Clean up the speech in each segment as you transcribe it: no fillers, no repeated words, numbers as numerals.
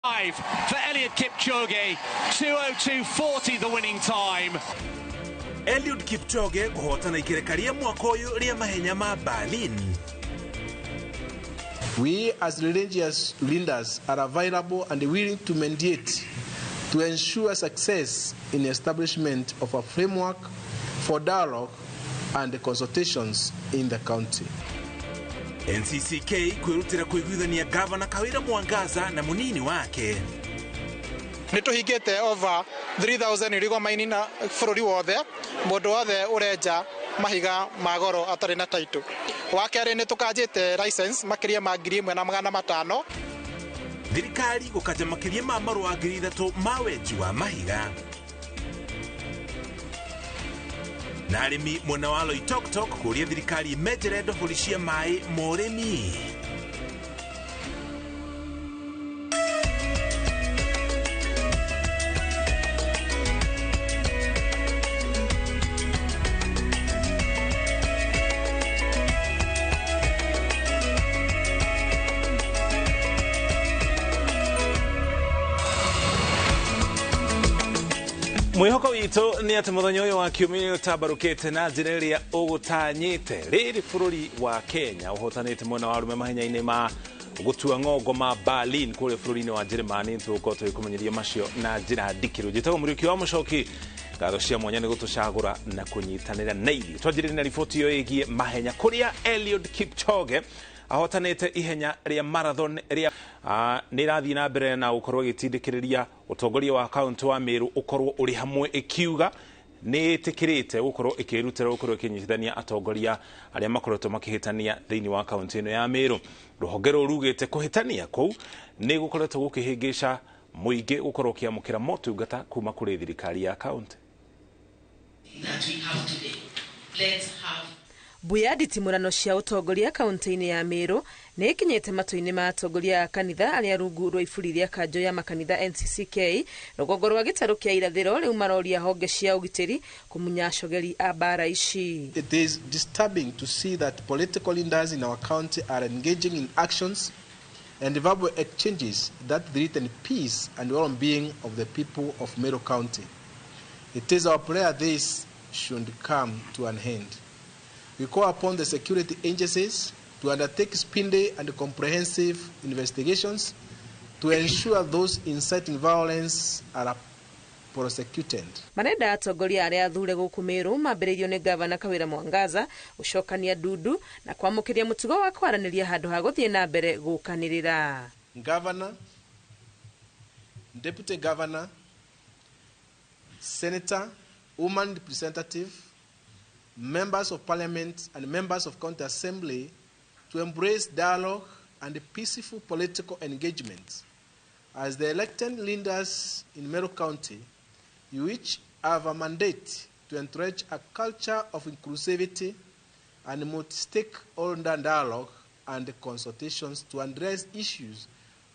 For Eliud Kipchoge, 2:02.40 the winning time. Eliud Kipchoge kũhotana ikereka rĩa mwaka ũyũ rĩa mahenya ma Berlin. We as religious leaders are available and willing to mediate to ensure success in the establishment of a framework for dialogue and consultations in the county. NCCK kwĩrutĩra kũiguithania gavana Kawira Mwangaza na mũnini wake. Nĩ tũhingĩte over 3000 illegal mining na bũrũri wothe, mũndũ wothe ũrenja mahiga ma goro atarĩ na title. Wa kerĩ nĩ tũkanjĩte license makĩria ma 1500. Thirikari gũkanja makĩria ma marũa 3000 ma wenji wa mahiga. Na arĩmi mwena wa Loitoktok kũria thirikari menjere ndobori cia maĩ ma ũrĩmi. Mwĩhoko witũ nĩ atĩ mũthenya ũyũ wa kiumia ũtambarũkĩte na njĩra ĩrĩa ũgũtanyĩte. Rĩrĩ bũrũri wa Kenya ũhotanĩte mwena wa arũme mahenya-inĩ ma gũtua ng'ongo ma Berlin kũrĩa bũrũri-inĩ wa Njĩrĩmani. Tũgũkorwo tũgĩkũmenyithia macio na njĩra ndikĩru. Njĩtagwo Mũriũki wa Mũcoki, ngatho cia mwanya nĩ gũtũcagũra na kũnyitanĩra na ithuĩ. Twanjĩrĩrie na riboti ĩyo ĩgiĩ mahenya kũrĩa Eliud Kipchoge ahotanĩte ihenya rĩa marathon rĩa nĩ ĩrathiĩ na mbere na gũkorwo ĩgĩtindĩkĩrĩria ũtongoria wa kaũntĩ wa Meru ũkorwo ũrĩ hamwe, ĩkiuga nĩ ĩtĩkĩrĩte gũkorwo ĩkĩrutĩra gũkorwo ĩkĩnyitithania atongoria arĩa makoretwo makĩhĩtania thĩinĩ wa kaũntĩ ĩno ya Meru. Rũhonge rũu rugĩte kũhĩtania kũu nĩ gũkoretwo gũkĩhĩngĩca mũingĩ gũkorwo ũkĩamũkĩra motungata kuma kũrĩ thirikari ya kaũntĩ. Mbuya nditimũrano cia ũtongoria kaũntĩ-inĩ ya Meru nĩ ikinyĩte matũ-inĩ ma atongoria a kanitha arĩa rungu rwa iburi rĩa kanjũ ya makanitha NCCK rũgongo rwa gĩtarũ kĩa irathĩro rĩu maroria honge cia ũgitĩri kũmunya acogeri a mbara ici. It is disturbing to see that political leaders in our county are engaging in actions and verbal exchanges that threaten peace and well-being of the people of Meru County. It is our prayer this should come to an end. We call upon the security agencies to undertake speedy and comprehensive investigations to ensure those inciting violence are prosecuted. Marenda atongoria arĩa athure gũkũ Meru mambĩrĩirio nĩ gavana Kawira Mwangaza gũcokania ndundu na kwamũkĩria mũtugo wa kwaranĩria handũ ha gũthiĩ na mbere gũkanĩrĩra. Governor, Deputy Governor, Senator, woman representative, members of parliament and members of county assembly to embrace dialogue and peaceful political engagement. As the elected leaders in Meru County, you each have a mandate to entrench a culture of inclusivity and multi-stakeholder dialogue and consultations to address issues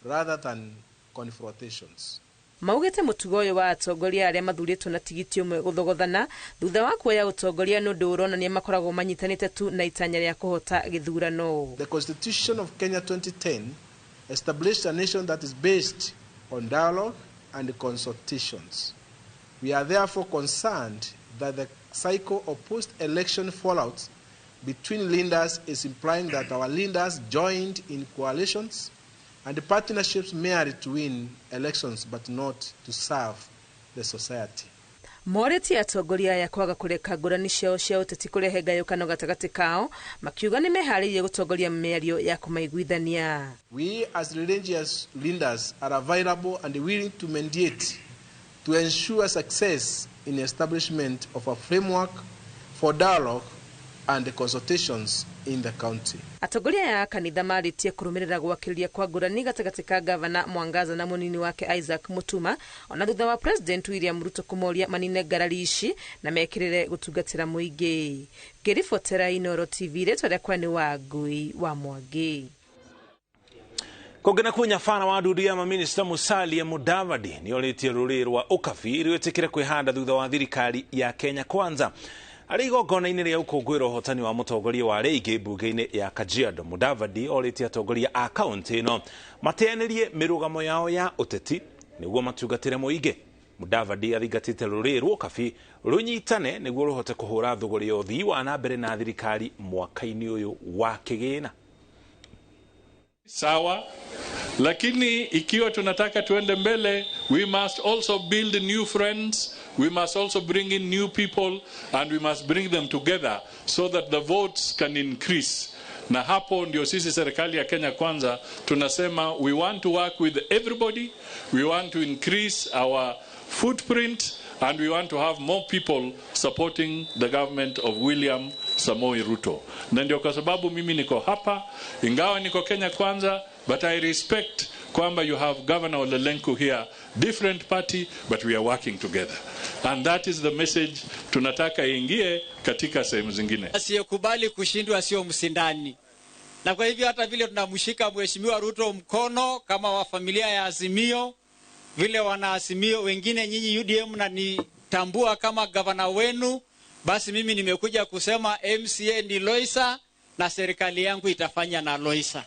rather than confrontations. Maugĩte mũtugo ũyũ wa atongoria arĩa mathurĩtwo na tigiti ũmwe gũthogothana thutha wa kuoya ũtongoria nĩ ũndũ ũronania makoragwo manyitanĩte tu na itanya rĩa kũhota gĩthurano. The Constitution of Kenya 2010 established a nation that is based on dialogue and consultations. We are therefore concerned that the cycle of post-election fallout between leaders is implying that our leaders joined in coalitions and the partnerships merely to win elections but not to serve the society. Morĩtie atongoria aya kwaga kũreka ngũrani ciao cia ũteti kũrehe ngayũkano gatagatĩ kao, makiuga nĩ meharĩirie gũtongoria mĩario ya kũmaiguithania. We as religious leaders are available and willing to mediate to ensure success in the establishment of a framework for dialogue and consultations in the county. Atongoria aya a kanitha marĩtie kũrũmĩrĩra gwakĩrĩria kwa ngũrani gatagatĩ ka gavana Mwangaza na mũnini wake Isaac Mutuma ona thutha wa President William Ruto kũmoria manine ngarari ici na mekĩrĩre gũtungatĩra mũingĩ. Ngĩribotera Inooro TV, rĩtwa rĩakwa nĩ Wangui wa Mwangi. Kũngĩ nakuo nyabara wa ndundu ya maminista Musalia Mudavadi nĩ orĩtie rũrĩrĩ rwa Ũkabi rwĩtĩkĩre kwĩhanda thutha wa thirikari ya Kenya Kwanza. Arĩ igongona-inĩ rĩa gũkũngũĩra ũhotani wa mũtongoria wa rĩingĩ mbunge-inĩ ya Kajiado, Mudavadi orĩtie atongoria a kaũntĩ ĩno mateanĩrie mĩrũgamo yao ya ũteti nĩguo matungatĩre mũingĩ. Mudavadi athingatĩte rũrĩrĩ rwa Ũkabi rũnyitane nĩguo rũhote kũhũra thũgũrĩ ya ũthii wa na mbere na thirikari mwaka-inĩ ũyũ wa kĩgĩna. Sawa, lakini ikiwa tunataka tuende mbele, we must also build new friends, we must also bring in new people, and we must bring them together so that the votes can increase. Na hapo ndio sisi serikali ya Kenya Kwanza tunasema we want to work with everybody, we want to increase our footprint, and we want to have more people supporting the government of William Samoei Ruto. Na ndio kwa sababu mimi niko hapa, ingawa niko Kenya Kwanza, but I respect kwamba you have Governor Ole Lenku here, different party, but we are working together. And that is the message tunataka ingie katika sehemu zingine. Asiyekubali kushindwa sio msindani. Na kwa hivyo hata vile tunamshika Mheshimiwa Ruto mkono kama wa familia ya Azimio, vile wana Azimio wengine nyinyi UDM na nitambua kama gavana wenu, basi mimi nimekuja kusema MCA ni Loisa na serikali yangu itafanya na Loisa.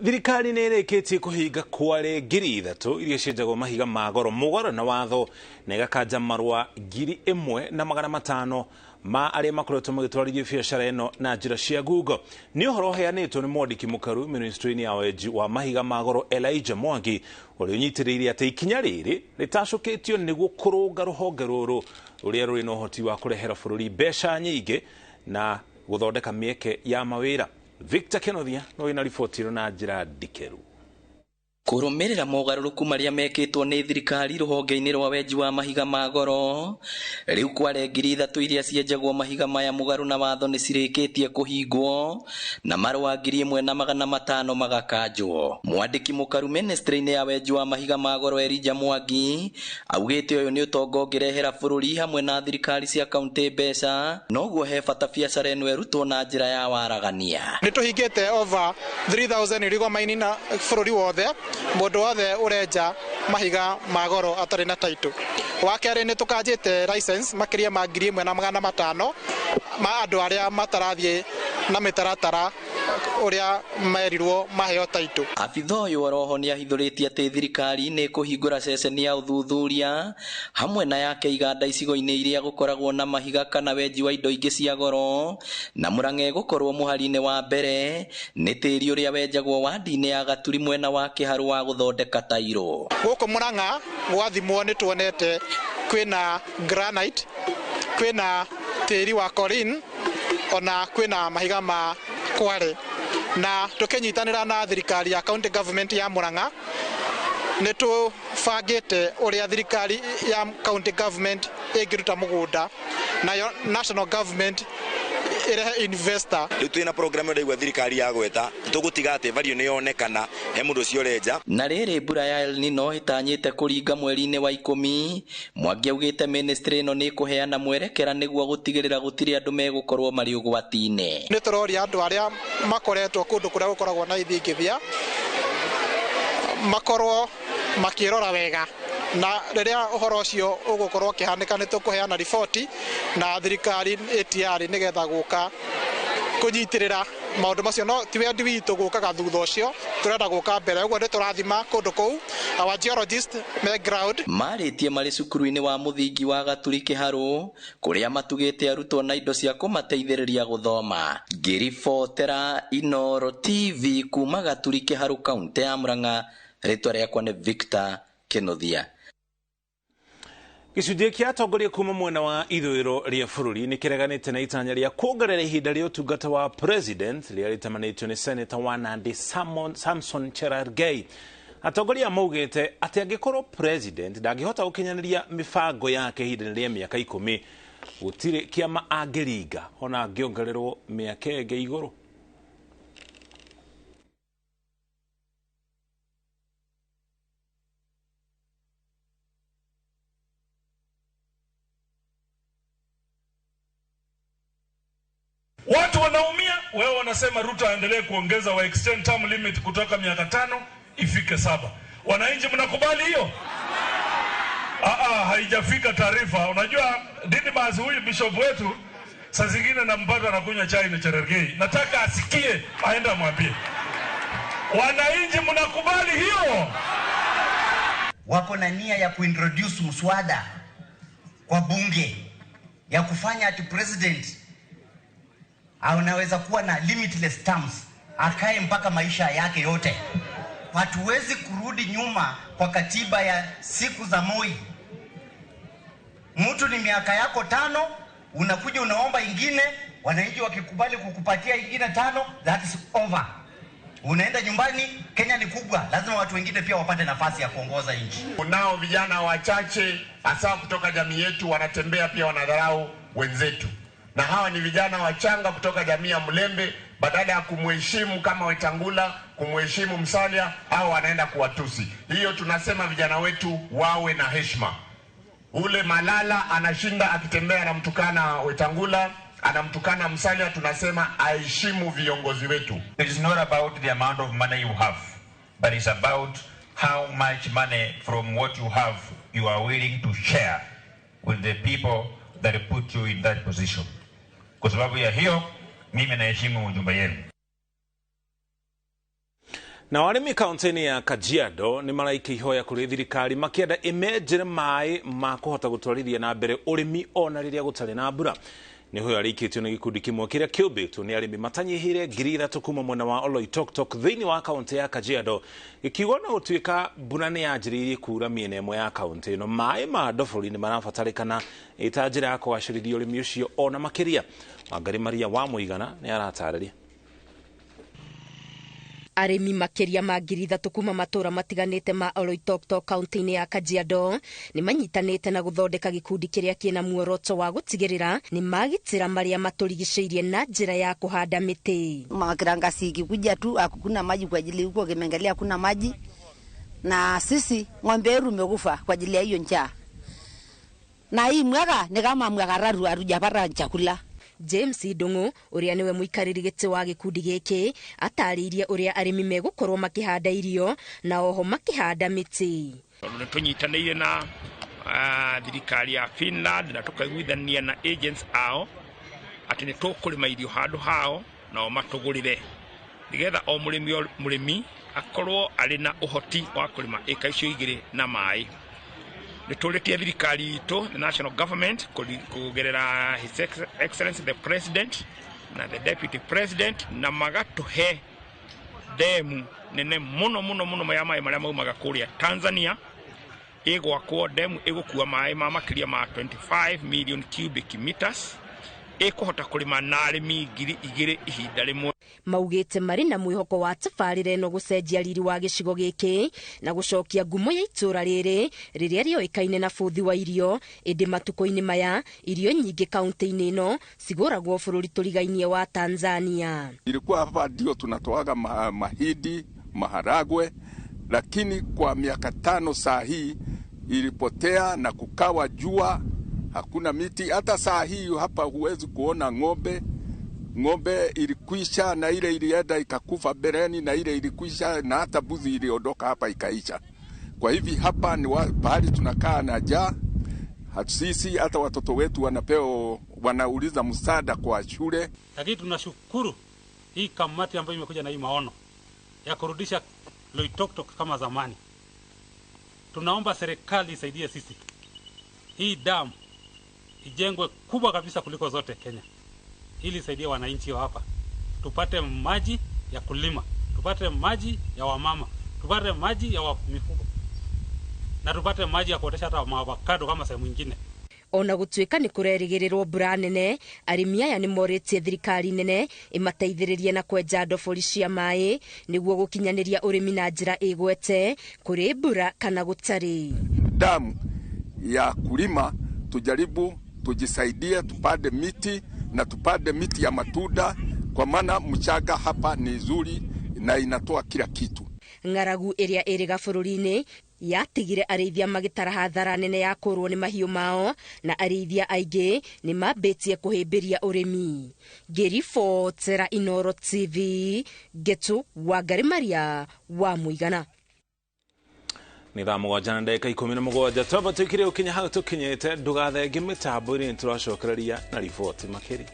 Thirikari nĩ ĩrĩkĩtie kũhinga kware 3,000 iria cienjagwo mahiga ma goro mũgoro na watho na ĩgakanja marũa 1,500 ma arĩa makoretwo magĩtwarithia biacara ĩno na njĩra cia ngungo. Nĩ ũhoro ũheanĩtwo nĩ mwandĩki mũkaru ministry-inĩ ya wenji wa mahiga ma goro Elijah Mwangi, ũrĩa ũnyitĩrĩire atĩ ikinya rĩrĩ rĩtacũkĩtio nĩguo kũrũnga rũhonge rũrũ rũrĩa rũrĩ na ũhoti wa kũrehera bũrũri mbeca nyingĩ na gũthondeka mĩeke ya mawĩra. Victor Kenothia no wĩna riboti ĩno na njĩra ndikĩru. Kũrũmĩrĩra mogarũrũku marĩa mekĩtwo nĩ thirikari rũhonge-inĩ rwa wenji wa mahiga ma goro, rĩu kware 3,000 iria cienjagwo mahiga maya mũgarũ na watho nĩ cirĩkĩtie kũhingwo na marũa 1,500 magakanjwo. Mwandĩki mũkaru ministry-inĩ ya wenji wa mahiga ma goro Elijah Mwangi augĩte ũyũ nĩ ũtonga ũngĩrehera bũrũri hamwe na thirikari cia kaũntĩ mbeca, noguo he bata biacara ĩno ĩrutwo na njĩra ya waragania. Nĩ tũhingĩte over 3,000 illegal mining na bũrũri wothe, mũndũ wothe ũrenja mahiga ma goro atarĩ na title. Wa kerĩ nĩ tũkanjĩte license makĩria ma 1,500 ma andũ arĩa matarathiĩ na mĩtaratara ũrĩa merirwo maheo title. Abitha ũyũ oroho nĩ ahithũrĩtie atĩ thirikari nĩ ĩkũhingũra ceceni ya ũthuthuria hamwe na yake iganda icigo-inĩ iria gũkoragwo na mahiga kana wenji wa indo ingĩ cia goro, na Murang'a ĩgũkorwo mũhari-inĩ wa mbere nĩ tĩri ũrĩa wenjagwo wandi-inĩ ya Gaturi mwena wa Kĩharũ wa gũthondeka tairo. Gũkũ Murang'a gwathimwo nĩ tuonete kwĩna granite, kwĩna tĩri wa Corin, ona kwĩna mahiga ma kware, na tukinyitanĩra na thirikari ya county government ya Murang'a nĩ tũbangĩte ũrĩa thirikari ya county government ĩngĩruta mũgũnda nayo national government ĩrehe investor. Rĩu twĩna program ĩrĩa thirikari ya gweta tũgũtiga atĩ value nĩ yonekana he mũndũ ũcio ũrenja. Na rĩrĩ mbura ya El Nino ĩtanyĩte kũringa mweri-inĩ wa 10, Mwangi augĩte ministry ĩno nĩ ĩkũheana mwerekera nĩguo gũtigĩrĩra gũtirĩ andũ megũkorwo marĩ ũgwati-inĩ. Nĩ tũroria andũ arĩa makoretwo kũndũ kũrĩa gũkoragwo na ithingithia makorwo makĩrora wega, na rĩrĩa ũhoro ũcio ũgũkorwo ũkĩhanĩka nĩ tũkũheana riboti na thirikari ATR nĩgetha gũka kũnyitĩrĩra maũndũ macio. No ti wendi witũ gũkaga thutha ũcio, tũrenda gũka mbere, ũguo nĩ tũrathima kũndũ kũu, our geologist me ground. Marĩtie marĩ cukuru-inĩ wa mũthingi wa Gaturi Kĩharũ kũrĩa matugĩte arutwo na indo cia kũmateithĩrĩria gũthoma. Ngĩribotera Inooro TV kuma Gaturi Kĩharũ kaũntĩ ya Murang'a, rĩtwa rĩakwa nĩ Victor Kenothia. Gĩcunjĩ kĩa atongoria kuma mwena wa ithũĩro rĩa bũrũri nĩ kĩreganĩte na itanya rĩa kuongerera ihinda rĩa ũtungata wa president rĩrĩa rĩtamanĩtio nĩ Senator wa Nandi Samson Cherargei. Atongoria maugĩte atĩ angĩkorwo president ndangĩhota gũkinyanĩria mĩbango yake ihinda-inĩ rĩa mĩaka 10, gũtirĩ kĩama angĩringa ona angĩongererwo mĩaka ĩngĩ igũrũ. Watu wanaumia, wewe wanasema Ruto aendelee kuongeza wa extend term limit kutoka miaka 5 ifike 7. Wananchi mnakubali hiyo? Haijafika taarifa. Unajua Didmas huyu bishop wetu saa zingine nampata anakunywa chai na Cherargei. Nataka asikie aende amwambie. Wananchi mnakubali hiyo? Wako na nia ya kuintroduce mswada kwa bunge ya kufanya ati president anaweza kuwa na limitless terms, akae mpaka maisha yake yote. Hatuwezi kurudi nyuma kwa katiba ya siku za Moi. Mtu ni miaka yako 5, unakuja unaomba ingine, wananchi wakikubali kukupatia ingine 5, that is over. Unaenda nyumbani. Kenya ni kubwa, lazima watu wengine pia wapate nafasi ya kuongoza nchi. Kunao vijana wachache hasa kutoka jamii yetu wanatembea pia wanadharau wenzetu, na hawa ni vijana wachanga kutoka jamii ya Mlembe. Badala ya kumheshimu kama Wetangula, kumheshimu Musalia, au wanaenda kuwatusi. Hiyo tunasema vijana wetu wawe na heshima. Ule Malala anashinda akitembea anamtukana Wetangula, anamtukana Musalia, tunasema aheshimu viongozi wetu. It is not about the amount of money you have, but it's about how much money from what you have you are willing to share with the people that put you in that position. Kwa sababu ya hiyo, mimi naheshimu ujumbe yenu. Na arĩmi kaunti-inĩ ya Kajiado nĩ maraika ihoya kũrĩ thirikari makĩenda ĩmenjere maĩ ma kũhota gũtwarithia na mbere ũrĩmi ona rĩrĩa gũtarĩ na mbura. Nĩ hoya rĩikĩtio nĩ gĩkundi kĩmwe kĩrĩa kĩũmbĩtwo nĩ arĩmi matanyihĩire 3,000 kuma mwena wa Oloitoktok thĩinĩ wa kaunti ya Kajiado, gĩkiuga na gũtuĩka mbura nĩ yanjĩrĩirie kuura mĩena ĩmwe ya kaunti ĩno, maĩ ma ndobori nĩ marabatarĩkana ĩta njĩra ya kũgacĩrithia ũrĩmi ũcio ona makĩria. Wangari Maria wa Mũigana nĩ aratarĩria. Arĩmi makĩria ma 3,000 kuma matũra matiganĩte ma Oloitoktok kaunti-inĩ ya Kajiado nĩ manyitanĩte na gũthondeka gĩkundi kĩrĩa kĩna muoroto wa gũtigĩrĩra nĩ magitĩra marĩa matũrigicĩirie na njĩra ya kũhanda mĩtĩ. Makirangasi ikikuja tu hakuna maji kwa ajili huko kimeangalia hakuna maji, na sisi ng'ombe yetu imekufa kwa ajili ya hiyo njaa, na hii mwaka ni kama mwaka raru hatujapata chakula. James Ndung'u ũrĩa nĩwe mũikarĩri gĩtĩ wa gĩkundi gĩkĩ atarĩirie ũrĩa arĩmi megũkorwo makĩhanda irio na oho makĩhanda mĩtĩ. Tondũ nĩ tũnyitanĩire na thirikari ya Finland na tũkaiguithania na agents ao atĩ nĩ tũkũrĩma irio handũ hao nao matũgũrĩre, nĩgetha o mũrĩmi akorwo arĩ na ũhoti wa kũrĩma ĩka icio igĩrĩ na maĩ. Nĩtũrĩtie thirikari itũ, the national government, kũgerera His Excellency the President na the Deputy President, na magatũhe demu nene mũno mũno mũno ya maĩ marĩa maumaga kũrĩa Tanzania. Ĩgwakwo demu ĩgũkua maĩ ma makĩria ma 25 million cubic meters, ĩkũhota kũrĩma na arĩmi 2,000 ihinda rĩmwe. Maugĩte marĩ na mwĩhoko wa tabarĩra ĩno gũcenjia riri wa gĩcigo gĩkĩ na gũcokia ngumo ya itũra rĩrĩ rĩrĩa rĩoĩkaine na bũthi wa irio. Ĩndĩ matukũ-inĩ maya irio nyingĩ kaunti-inĩ ĩno cigũragwo bũrũri tũrigainie wa Tanzania. Ilikuwa hapa ndio tunatoaga mahindi, maharagwe, lakini kwa miaka 5 saa hii ilipotea na kukawa jua, hakuna miti. Hata saa hii hapa huwezi kuona ng'ombe. Ng'ombe ilikwisha na ile ilienda ikakufa bereni, na ile ilikwisha na hata buzi iliondoka hapa ikaisha. Kwa hivi hapa ni pahali tunakaa na njaa. Sisi hata watoto wetu wanapewa, wanauliza msaada kwa shule. Lakini tunashukuru hii kamati ambayo imekuja na hii maono ya kurudisha Loitoktok kama zamani. Tunaomba serikali isaidie sisi. Hii damu ijengwe kubwa kabisa kuliko zote Kenya, ili isaidie wananchi wa hapa. Tupate maji ya kulima, tupate maji ya wamama, tupate maji ya mifugo, na tupate maji ya kuotesha hata maavocado kama sehemu nyingine. Ona gũtuĩka nĩ kũrerĩgĩrĩrwo mbura nene, arĩmi aya nĩ morĩtie thirikari nene ĩmateithĩrĩrie na kwenja ndobori cia maĩ nĩguo gũkinyanĩria ũrĩmi na njĩra ĩgwete kũrĩ mbura kana gũtarĩ. Damu ya kulima tujaribu tujisaidie, tupande miti na tupande miti ya matunda, kwa maana mchanga hapa ni nzuri na inatoa kila kitu. Ng'aragu ĩrĩa ĩrĩga bũrũri-inĩ yatigire arĩithia magĩtara hathara nene ya kũrwo nĩ mahiũ mao, na arĩithia aingĩ nĩ mambĩtie kũhĩmbĩria ũrĩmi. Ngĩribotera Inooro TV, Ngetu Wangari Maria wa Mũigana. Nĩ thaa 7:17 twamba tũikire ũkinya hau tũkinyĩte ndũgathenge mĩtambo-inĩ nĩtũracokereria na riboti makĩria.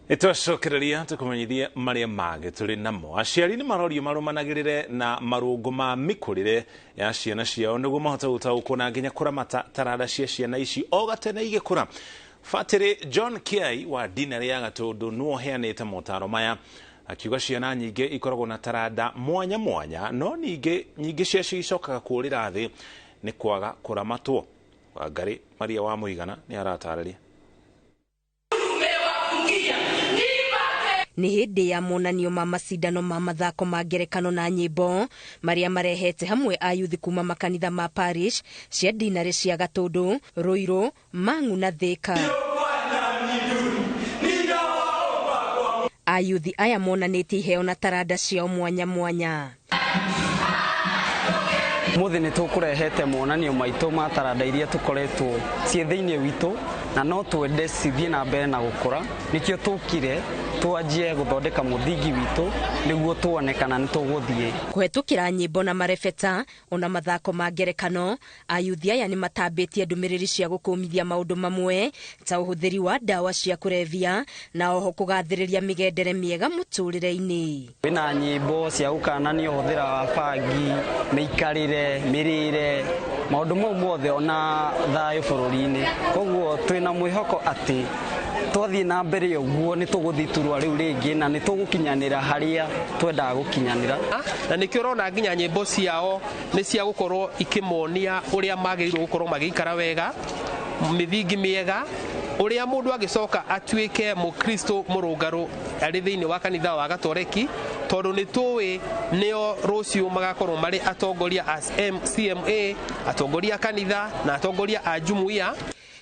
Nĩtwacokereria tũkũmenyithie marĩa mangĩ tũrĩ namo. Aciari nĩ marorio marũmanagĩrĩre na marũngo ma mĩkũrĩre ya ciana ciao nĩguo mahote gũtaũkwo na nginya kũramata taranda cia ciana ici o gatene igĩkũra. Batĩrĩ John Kiai wa Dinarĩ ya Gatũndũ nĩwe ũheanĩte motaro maya akiuga ciana nyingĩ ikoragwo na taranda mwanya mwanya no ningĩ nyingĩ ciacio icokaga kũũrĩra thĩ nĩ kwaga kũramatwo. Wangari Maria wa Mũigana nĩ aratarĩria. Nĩ hĩndĩ ya monanio ma macindano ma mathako ma ngerekano na nyĩmbo marĩa marehete hamwe ayuthi kuma makanitha ma parish cia Dinarĩ cia Gatũndũ, Ruiru, Mang'u na Thika. Ayuthi aya monanĩtie iheo na taranda ciao mwanya mwanya. Mũthĩ nĩ tũkũrehete monanio maitũ ma taranda iria tũkoretwo ciĩ thĩinĩ witũ na no twende cithiĩ na mbere na gũkũra, nĩkĩo tũkire twanjie gũthondeka mũthingi witũ nĩguo tuone kana nĩ tũgũthiĩ. Kũhetũkĩra nyĩmbo na marebeta ona mathako ma ngerekano, ayuthi aya nĩ matambĩtie ndũmĩrĩri cia gũkũmithia maũndũ mamwe ta ũhũthĩri wa ndawa cia kũrebia na oho kũgathĩrĩria mĩgendere mĩega mũtũrĩre-inĩ. Kwĩna nyĩmbo cia gũkanania ũhũthĩra wa bangi, mĩikarĩre, mĩrĩre, maũndũ mau mothe ona thayũ bũrũri-inĩ. Koguo twĩna mwĩhoko atĩ twathiĩ na mbere ũguo nĩ tũgũthiĩ iturwa rĩu rĩngĩ na nĩ tũgũkinyanĩra harĩa twendaga gũkinyanĩra. Na nĩkĩo ũrona nginya nyĩmbo ciao nĩ cia gũkorwo ikĩmonia ũrĩa magĩrĩirwo gũkorwo magĩikara wega, mĩthingi mĩega, ũrĩa mũndũ agĩcoka atuĩke mũkristo mũrũngarũ arĩ thĩinĩ wa kanitha wa Gatoreki, tondũ nĩ tũĩ nĩo rũciũ magakorwo marĩ atongoria a CMA, atongoria a kanitha na atongoria a jumuiya.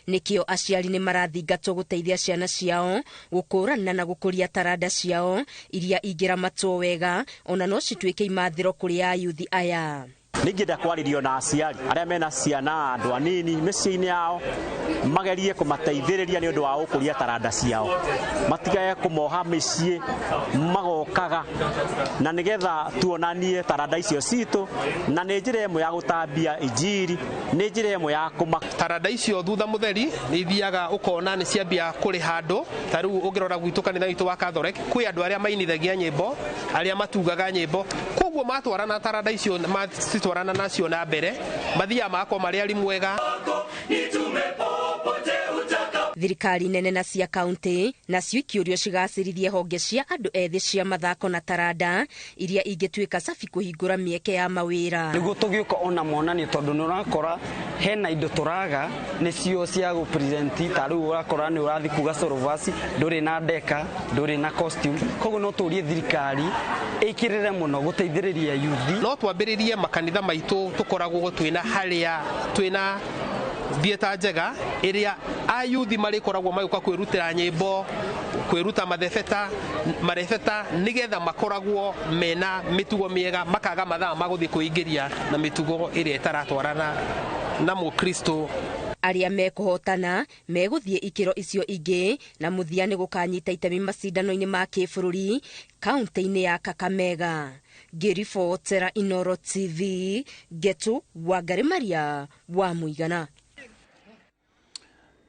Nĩkĩo aciari nĩ marathingatwo gũteithia ciana ciao gũkũrana na gũkũria taranda ciao iria ingĩramatwo wega ona no cituĩke imathĩro kũrĩ ayuthi aya. Ningĩenda kwarĩrio na aciari arĩa mena ciana andũ anini mĩciĩ-inĩ yao magerie kũmateithĩrĩria nĩ ũndũ wa gũkũria taranda ciao, matigage kũmoha mĩciĩ magokaga na nĩgetha tuonanie taranda icio citũ, na nĩ njĩra ĩmwe ya gũtambia injiri, nĩ njĩra ĩmwe ya kũma taranda icio thutha mũtheri nĩ ithiaga ũkona nĩ ciambia kũrĩha andũ. Ta rĩu ũngĩrora gwitũ kanitha witũ wa Catholic kwĩ andũ arĩa mainithagia nyĩmbo, arĩa matugaga nyĩmbo, koguo matwarana taranda icio macitwarana nacio na mbere mathiaga magakorwo marĩ arimũ ega. Thirikari nene na cia kaunti nacio ikĩũrio cigacĩrithie honge cia andũ ethĩ cia mathako na taranda iria ingĩtuĩka cabi kũhingũra mĩeke ya mawĩra. Nĩguo tũgĩũka ona monanio tondũ nĩ ũrakora hena indo tũraga nĩcio cia gũpresent, ta rĩu ũrakora nĩ ũrathiĩ kuga sorovasi ndũrĩ na ndeka, ndũrĩ na costume, koguo no tũrie thirikari ĩkĩrĩre mũno gũteithĩrĩria yuthi. No twambĩrĩrie makanitha maitũ tũkoragwo twĩna harĩa twĩna theatre njega ĩrĩa ayuthi marĩkoragwo magĩũka kwĩrutĩra nyĩmbo, kwĩruta marebeta nĩgetha makoragwo mena mĩtugo mĩega, makaga mathaa ma gũthiĩ kwĩingĩria na mĩtugo ĩrĩa ĩtaratwarana na mũkristo. Arĩa mekũhotana megũthiĩ ikĩro icio ingĩ na mũthia nĩ gũkanyita itemi macindano-inĩ ma kĩbũrũri kaunti-inĩ ya Kakamega. Ngĩribotera Inoro TV, Getu Wangari Maria wa Mũigana.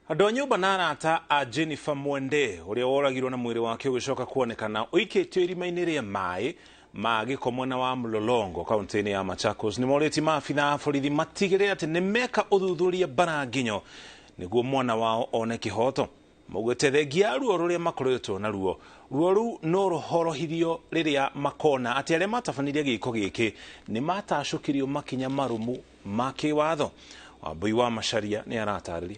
Andũ a nyũmba na arata a Jennifer Mwende ũrĩa woragirwo na mwĩrĩ wake ũgĩcoka kuonekana ũikĩtio irima-inĩ rĩa maĩ ma gĩko mwena wa Mlolongo kaunti-inĩ ya Machakos nĩ morĩtie maabitha a borithi matigĩrĩre atĩ nĩ meka ũthuthuria mbaranginyo nĩguo mwana wao one kĩhoto. Maugĩte thengia ruo rũrĩa makoretwo naruo, ruo rũu no rũhorohirio rĩrĩa makona atĩ arĩa matabanirie gĩko gĩkĩ nĩ matacũkirio makinya marũmu ma kĩwatho. Wambui wa Macharia nĩ aratarĩria.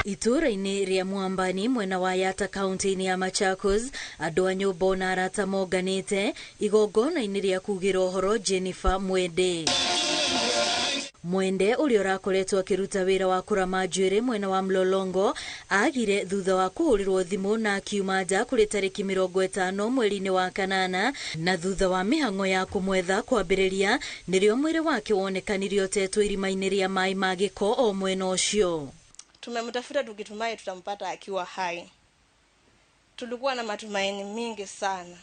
Itũũra-inĩ rĩa Mwambani mwena wa Yatta kaunti-inĩ ya Machakos, andũ a nyũmba na arata monganĩte igongona-inĩ rĩa kugĩra ũhoro Jennifer Mwende. Mwende ũrĩa ũrakoretwo akĩruta wĩra wa kũrama njuĩrĩ mwena wa Mlolongo agire thutha wa kũhũrĩrwo thimũ na akiuma nja kũrĩ tarĩki 50 mweri-inĩ wa kanana, na thutha wa mĩhang'o ya kũmwetha kwambĩrĩria nĩrĩo mwĩrĩ wake wonekanire ũtetwo irima-inĩ rĩa maĩ ma gĩko o mwena ũcio. Tumemtafuta tukitumai tutampata akiwa hai. Tulikuwa na matumaini mingi sana.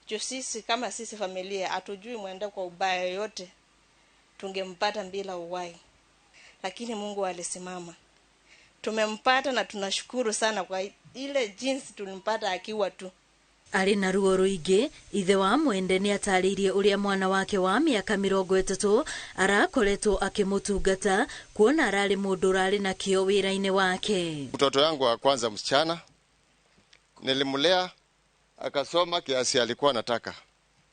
Juu sisi kama sisi familia hatujui Mwende kwa ubaya yoyote, tungempata bila uhai. Lakini Mungu alisimama. Tumempata na tunashukuru sana kwa ile jinsi tulimpata akiwa tu. Arĩ na ruo rũingĩ, ithe wa Mwende nĩ atarĩirie ũrĩa mwana wake wa mĩaka 30 arakoretwo akĩmũtungata kuona ararĩ mũndũ ũrarĩ na kĩo wĩra-inĩ wake. Mtoto yangu wa kwanza msichana nilimlea akasoma kiasi alikuwa anataka,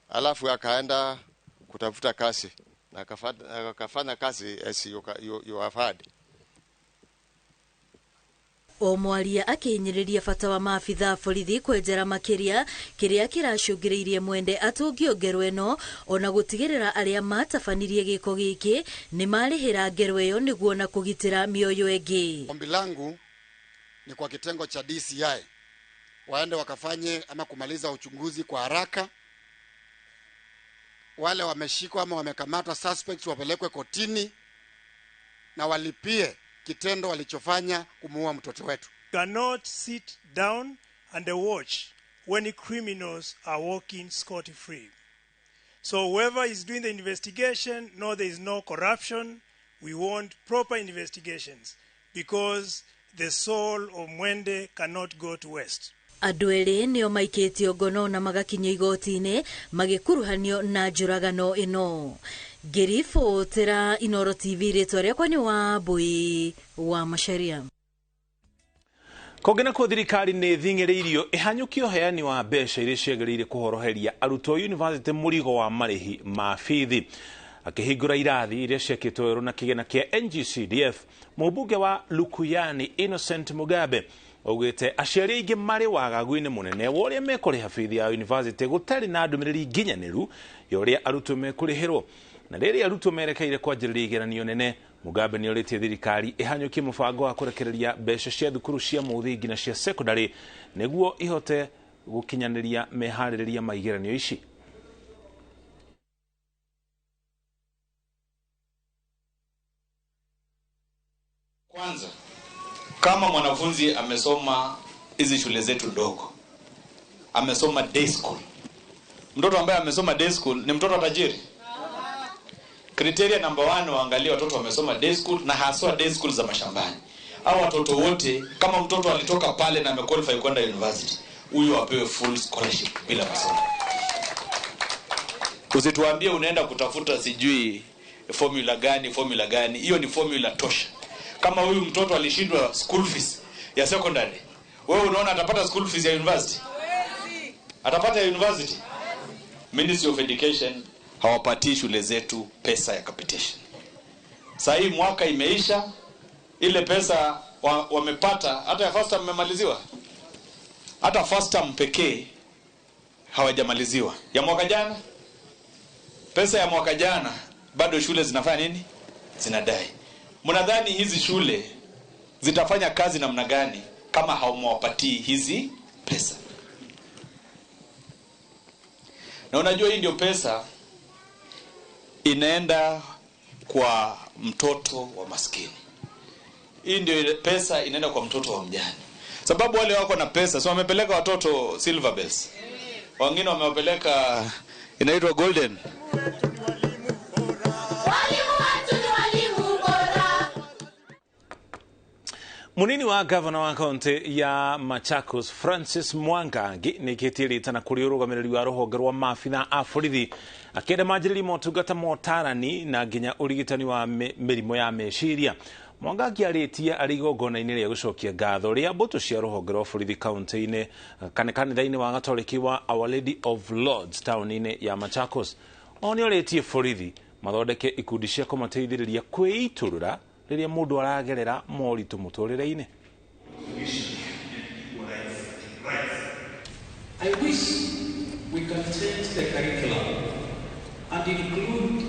alafu akaenda kutafuta kazi na akafanya kazi as you have heard. O mwaria akihinyĩrĩria bata wa maabitha a borithi kwenjera makĩria kĩrĩa kĩracũngĩrĩirie Mwende atũngio ngero ĩno, ona gũtigĩrĩra arĩa matabanirie gĩko gĩkĩ nĩ marĩhĩra ngero ĩyo nĩguo na kũgitĩra mĩoyo ĩngĩ. Ombi langu ni kwa kitengo cha DCI waende wakafanye ama kumaliza uchunguzi kwa haraka. Wale wameshikwa ama wamekamatwa suspects wapelekwe kotini na walipie kitendo walichofanya kumuua mtoto wetu. Cannot sit down and watch when criminals are walking scot-free. So whoever is doing the investigation, no, there is no corruption. We want proper investigations because the soul of Mwende cannot go to waste. Andũ erĩ nĩo maikĩtio ngono na magakinyio igoti-inĩ magĩkuruhanio na njũragano ĩno. Ngĩribotera Inooro TV, rĩtwa rĩakwa nĩ Wambui wa Macharia. Kũngĩ nakuo thirikari nĩ ĩthing'ĩrĩirio ĩhanyũkie ũheani wa mbeca iria ciagĩrĩire kũhoroheria arutwo yunivasĩtĩ mũrigo wa marĩhi ma bithi. Akĩhingũra irathi iria ciakĩtwo werũ na kĩgĩna kĩa NGCDF, mũmbunge wa Lukuyani Innocent Mugabe augĩte aciari aingĩ marĩ wagagu-inĩ mũnene wa ũrĩa mekũrĩha bithi ya yunivasĩtĩ gũtarĩ na ndũmĩrĩri nginyanĩru ya ũrĩa arutwo mekũrĩhĩrwo. Na rĩrĩa arutwo merekeire kwanjĩrĩria igeranio nene, Mugabe nĩ orĩtie thirikari ĩhanyũkie mũbango wa kũrekereria mbeca cia thukuru cia mũthingi na cia secondary nĩguo ihote gũkinyanĩria meharĩrĩria ma igeranio ici. Kwanza, kama mwanafunzi amesoma hizi shule zetu ndogo, amesoma day school. Mtoto ambaye amesoma day school ni mtoto tajiri. Criteria number 1, waangalie watoto wamesoma day school na haswa day school za mashambani. Au watoto wote, kama mtoto alitoka pale na amequalify kwenda university, huyu apewe full scholarship bila masomo. Usituambie unaenda kutafuta sijui formula gani, hiyo ni formula tosha. Kama huyu mtoto alishindwa school fees ya secondary, wewe unaona atapata school fees ya university? Atapata ya university? Ministry of Education hawapatii shule zetu pesa ya capitation. Sasa hii mwaka imeisha, ile pesa wamepata, hata ya first term imemaliziwa. Hata first term pekee hawajamaliziwa. Ya mwaka jana, pesa ya mwaka jana bado shule zinafanya nini? Zinadai. Mnadhani hizi shule zitafanya kazi namna gani kama haumwapatii hizi pesa? Na unajua hii ndio pesa inaenda kwa mtoto wa maskini. Hii ndio pesa inaenda kwa mtoto wa mjane. Sababu wale wako na pesa, so wamepeleka watoto Silver Bells. Wengine wamewapeleka inaitwa Golden. Munini wa gavana wa kaunti ya Machakos Francis Mwangangi nĩkĩtie rĩtana kũrĩ ũrũgamĩrĩri wa rũhonge rwa maabitha a borithi akĩenda manjĩrĩrie motungata ma ũtarani na nginya ũrigitani wa mĩrimũ ya meciria. Mwangangi arĩtie arĩ igongona-inĩ rĩa gũcokia ngatho rĩa mbũtũ cia rũhonge rwa borithi kaunti-inĩ kana kanitha-inĩ wa Gatoreki wa Our Lady of Lords taũni-inĩ ya Machakos. O nĩ orĩtie borithi mathondeke ikundi cia kũmateithĩrĩria kwĩitũrũra rĩrĩa mũndũ aragerera moritũ mũtũrĩre-inĩ. I wish we can change the curriculum and include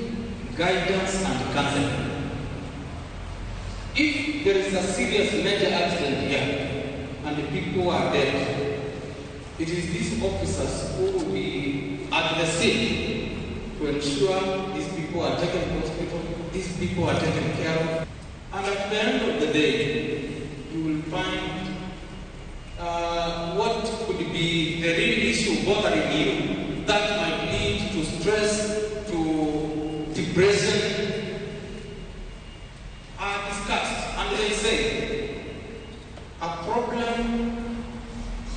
guidance and counseling. If there is a serious major accident here and the people are dead, it is these officers who will be at the scene to ensure these people are taken to hospital, these people are taken care of. And at the end of the day, will find what could be the real issue bothering you that might lead to stress, to depression, are discussed. And they say, a problem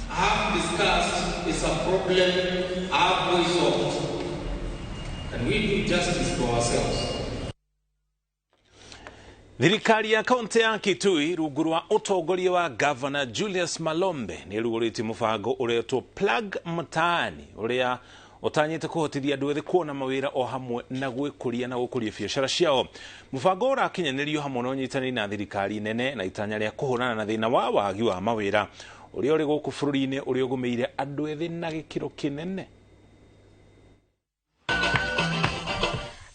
half discussed is a problem half resolved. Can we do justice to ourselves? Thirikari ya kaunti ya Kitui rungu rwa utongoria wa Governor Julius Malombe ni rugurĩtie mũbango ũretwo Plug Mtaani ũrĩa ũtanyĩte kũhotithia andũ ethĩ kuona mawĩra o hamwe na gwĩkũria na gũkũria biacara ciao. Mũbango ũrakinyanĩrio hamwe na ũnyitanĩri na thirikari nene na itanya rĩa kũhũrana na thĩna wa wagi wa mawĩra ũrĩa ũrĩ gũkũ bũrũri-inĩ ũrĩa ũgũmĩire andũ ethĩ na gĩkĩro kĩnene.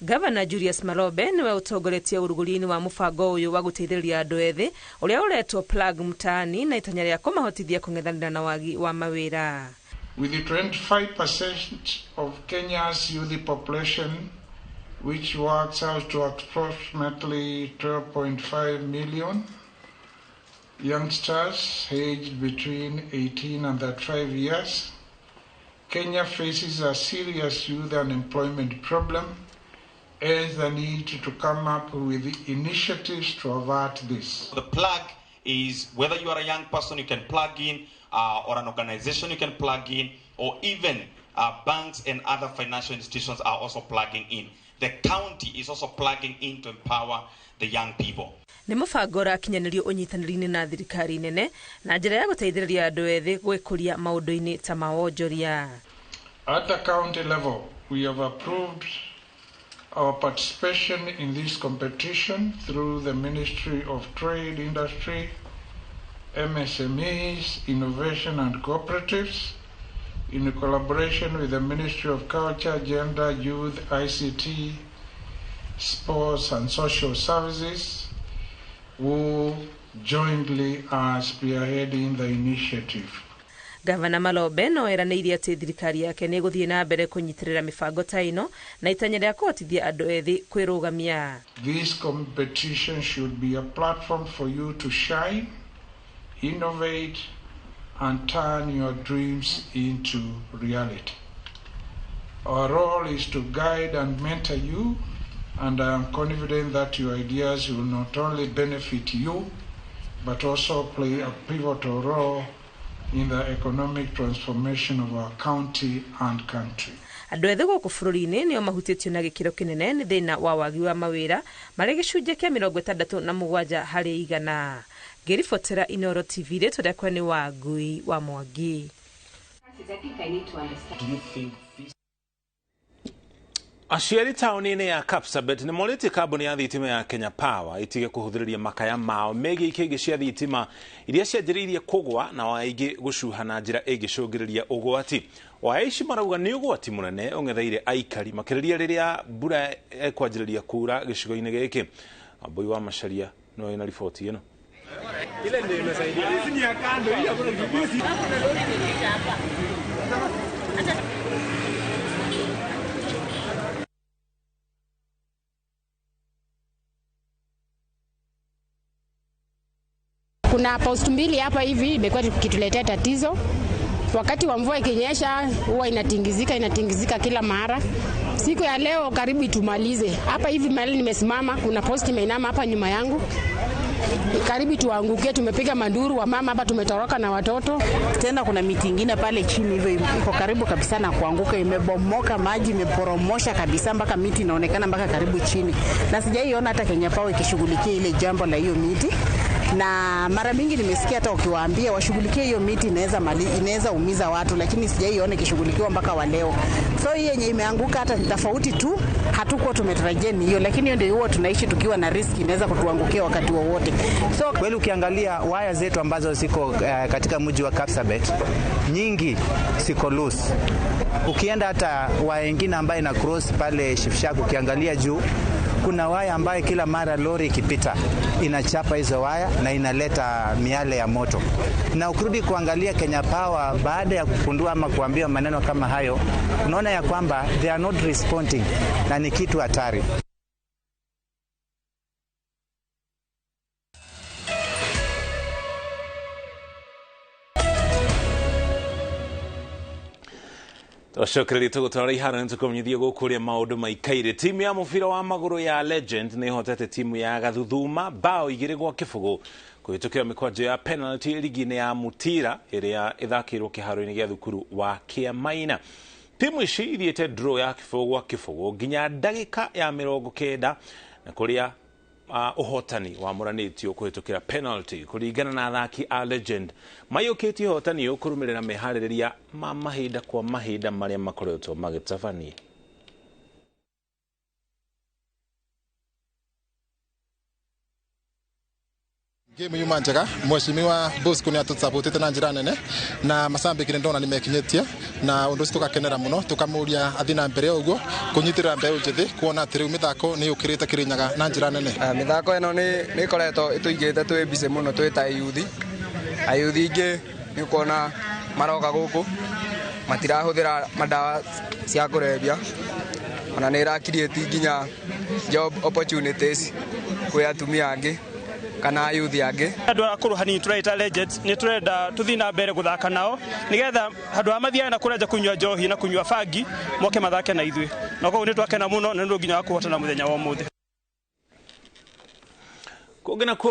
Governor Julius Malombe niwe utongoretie urugurini wa mubango uyu wa guteithĩrĩria andũ ethĩ ũrĩa ũretwo Plug Mtaani na itanya rĩa kũmahotithia kũng'ethanĩra na wagi wa mawĩra. With the 25% of Kenya's youth population, which works out to approximately 12.5 million youngsters aged between 18 and 35 years, Kenya faces a serious youth unemployment problem and the need to come up with initiatives to avert this. The plug is whether you are a young person, you can plug in, or an organization you can plug in, or even banks and other financial institutions are also plugging in. The county is also plugging in to empower the young people. Nĩ mũbango ũrakinyanĩrio ũnyitanĩri-inĩ na thirikari nene na njĩra ya gũteithĩrĩria andũ ethĩ gwĩkũria maũndũ-inĩ ta ma wonjoria. At the county level, we have approved our participation in this competition through the Ministry of Trade, Industry, MSMEs, Innovation and Cooperatives, in collaboration with the Ministry of Culture, Gender, Youth, ICT, Sports and Social Services, who jointly are spearheading the initiative. Gavana Malombe no eranĩire atĩ thirikari yake nĩ ĩgũthiĩ na mbere kũnyitĩrĩra mĩbango ta ĩno na itanya rĩa kũhotithia andũ ethĩ kwĩrũgamia. This competition should be a platform for you to shine, innovate and turn your dreams into reality. Our role is to guide and mentor you, and I am confident that your ideas will not only benefit you, but also play a pivotal role in the economic transformation of our county and country. Andũ ethĩ gũkũ bũrũri-inĩ nĩo mahutĩtio na gĩkĩro kĩnene nĩ thĩna wa wagi wa mawĩra marĩ gĩcunjĩ kĩa 67 harĩ igana. Ngĩribotera Inoro TV, rĩtwa rĩakwa nĩ Wangui wa Mwangi. Aciari taũni-inĩ ya Kapsabet nĩ morĩtie kambuni ya thitima ya Kenya Power itige kũhũthĩrĩria makaya mao megiĩ ikĩngĩ cia thitima iria cianjĩrĩirie kũgwa na waya ingĩ gũcuha na njĩra ĩngĩcũngĩrĩria ũgwati. Waya ici marauga nĩ ũgwati mũnene ũng'etheire aikari makĩrĩria rĩrĩa mbura ĩkwanjĩrĩria kuura gĩcigo-inĩ gĩkĩ. Wambui wa Macharia nĩwe wĩna riboti ĩno. Ile ndio imesaidia. Hizi ni ya kando, hii hakuna kitu. Kuna post mbili hapa hivi imekuwa ikituletea tatizo. Wakati wa mvua ikinyesha huwa inatingizika kila mara. Siku ya leo karibu itumalize. Hapa hivi mahali nimesimama kuna post imeinama hapa nyuma yangu. Karibu tuanguke, tumepiga manduru wa mama hapa, tumetoroka na watoto. Tena kuna miti ingine pale chini hivyo iko karibu kabisa na kuanguka, imebomoka, maji imeporomosha kabisa mpaka miti inaonekana mpaka karibu chini. Na sijaiona hata Kenya Power ikishughulikia ile jambo la hiyo miti. Na mara mingi nimesikia hata ukiwaambia washughulikie hiyo miti inaweza umiza watu, lakini sijaiona ikishughulikiwa mpaka wa leo. So hii yenye imeanguka hata ni tofauti tu, hatukuwa tumetarajia ni hiyo, lakini hiyo ndio huwa tunaishi tukiwa na risk inaweza kutuangukia wakati wowote. So kweli ukiangalia waya zetu ambazo ziko katika mji wa Kapsabet nyingi ziko loose. Ukienda hata waya nyingine ambayo ina cross pale Shifshak, ukiangalia juu kuna waya ambayo kila mara lori ikipita inachapa hizo waya na inaleta miale ya moto. Na ukirudi kuangalia Kenya Power baada ya kugundua ama kuambia maneno kama hayo, unaona ya kwamba they are not responding na ni kitu hatari. Twacokereria tũgũtwara iharo nĩ tũkũmenyithia gũkũ ũrĩa maũndũ maikaire. Timu ya mũbira wa magũrũ ya Legend nĩ ĩhotete timu ya Gathuthuma bao 2-0 kũhĩtũkĩra mĩkwanjo ya penalty ligi-inĩ ya Mutira ĩrĩa ĩthakĩirwo kĩharo-inĩ gĩa thukuru wa Kĩamaina. Timu ici ithiĩte draw ya 0-0 nginya ndagĩka ya 90 na kũrĩa ũhotani wamũranĩtio kũhĩtũkĩra penalty kũringana na athaki a Legend maiyũkĩtie ũhotani ũyũ kũrũmĩrĩra meharĩrĩria ma mahinda kwa mahinda marĩa makoretwo magĩtabania. Game yuma njega mheshimiwa Bosco ni atũsapotete na njĩra nene na macambĩkire ndona nĩ mekinyĩtie na ũndũ ũcio tũgakenera mũno tũkamũria athiĩ na mbere ũguo kũnyitĩrĩra mbeũ njĩthĩ kuona atĩ rĩu mĩthako nĩ yũkĩrĩte Kĩrĩnyaga na njĩra nene. Mĩthako ĩno nĩ ĩkoretwo ĩtũigĩte twĩ busy mũno twĩ ta ayuthi. Ayuthi ingĩ nĩ ũkuona maroka gũkũ matirahũthĩra madawa cia kũrebia ona nĩ ĩra create nginya job opportunities kwĩ atumia angĩ kana ayuthi angĩ. Andũ akũrũ hanini tũreita Legends nĩ tũrenda tũthiĩ na mbere gũthaka nao nĩgetha handũ ha mathiaga na kũrĩa nja kũnyua njohi na kũnyua bangi moke mathake na ithuĩ, na koguo nĩ twakena mũno na nĩ ũndũ nginya wa kũhotana mũthenya wa ũmũthĩ. Kũngĩ nakuo